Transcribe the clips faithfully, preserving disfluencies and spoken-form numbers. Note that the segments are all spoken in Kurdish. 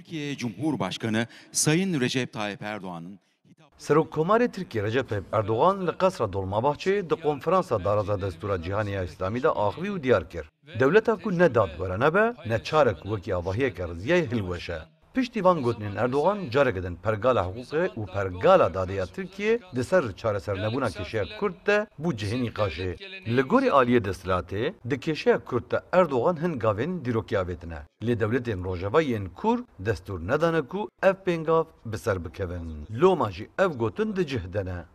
Türkiye Cumhurbaşkanı Sayın Recep Tayyip Erdoğan'ın Serokkomarê Tirkiyê Recep Tayyip Erdogan li Qesra Dolmabahçeyê di konferansa daraza destûra Cîhanê ya Îslamî de axivî û diyar kir, dewleta ku ne dadwere nebe, ne çarek wekî avahiyeke riziyayê hilweşe. Piştî van gotinên Erdogan careke din pergala hiqûqê û pergala dadê ya Tirkiyê di ser çaresernebûna kêşeya Kurd de bû cihê nîqaşê. Li gorî aliyê desthilatê, di kêşeya Kurd de Erdogan hin gavên dîrokî avêtine. Lê dewletên Rojava yên kûr destûr nedane ku ev pêngav bi ser bikevin. Loma jî ev gotin di cih de ne.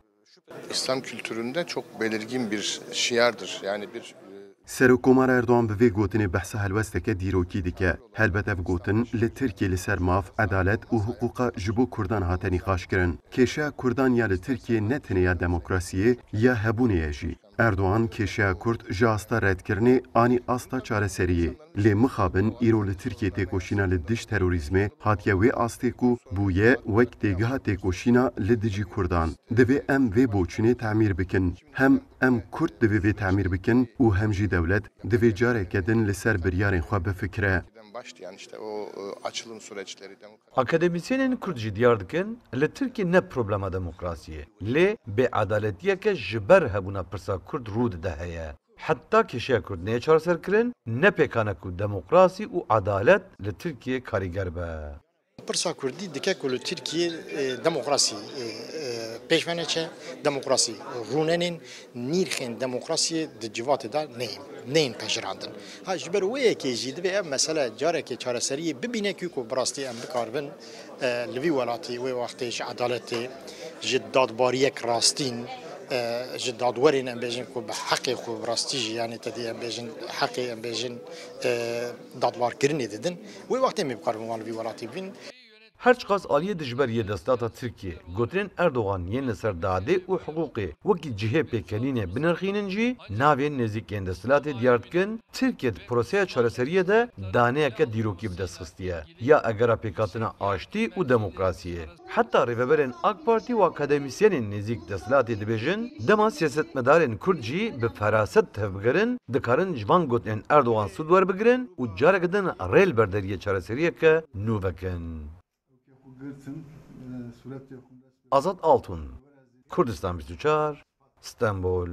İslam kültüründe çok belirgin bir şiardır. Yani bir e, Serokkomar Erdogan bi vê gotinê behsa helwesteke dîrokî dike. Helbet ev gotin li Tirkiyê li ser maf, edalet û hiqûqa ji bo Kurdan hate nîqaşkirin. Kêşeya Kurdan ya li Tirkiyê ne tenê ya demokrasiyê, ya hebûnê ye jî. Erdogan kêşeya Kurd ji asta redkirinê anî asta çareseriyê. Lê mixabin îro li Tirkiyê têkoşîna li dij terorîzmê hatiye wê astê ku bûye wek têgeha têkoşîna li dijî Kurdan. Divê em vê boçûnê temîr bikin. Hem em Kurd divê vê temîr bikin û hem jî dewlet divê careke din li ser biryarên xwe bifikire. Başlayan işte o e, açılım süreçleri demokrasi Akademîsyenên Kurd jî diyar dikin, li Tirkiyê ne problema demokrasiyê, lê bêedaletiyeke ji ber hebûna pirsa Kurd rû dide heye. Heta kêşeya Kurd neyê çareserkirin, ne pêkan e ku demokrasî û edalet li Tirkiyê karîger be. Pirsa Kurdî dike ku li Tirkiyê e, demokrasî e, e, pêş ve neçe, demokrasî rûnenên nîrxên demokrasiyê di civatê de neyên, neyên qejirandin. Ha, ji ber wê yekê jî divê ev mesele carekê çareseriyê bibîne ku, ku bi rastî em bikaribin e, li vî welatî wê wextê ji edaletê, ji dadbariyek rastîn, e, ji dadwerên em bêjin ku bi heqê xwe bi rastî jî, yanî te dî em bêjin heqê em bêjin e, dadbarkirinê didin. Wê wextê em ê bikaribin wan li vî welatî bibînin. Her çiqas aliyê dijber yê desthilata Tirkiyê gotinên Erdogan yên li ser dadê û hiqûqê wekî cihê pêkenînê binirxînin jî, navên nêzîkên desthilatê diyar dikin, Tirkiye di proseya çareseriyê de daneyeke dîrokî bi dest xistiye, ya egera pêkhatina aştî û demokrasiyê. Heta rêveberên AK Partî û akademîsyenên nêzîk desthilatê dibêjin, dema siyasetmedarên Kurd jî bi feraset tevbigerin, dikarin ji van gotinên Erdogan sûd werbigirin û careke din rê li ber deriyê çareseriyeke nû vekin. Azad Altun, Kurdistan bîst û çar, Stenbol.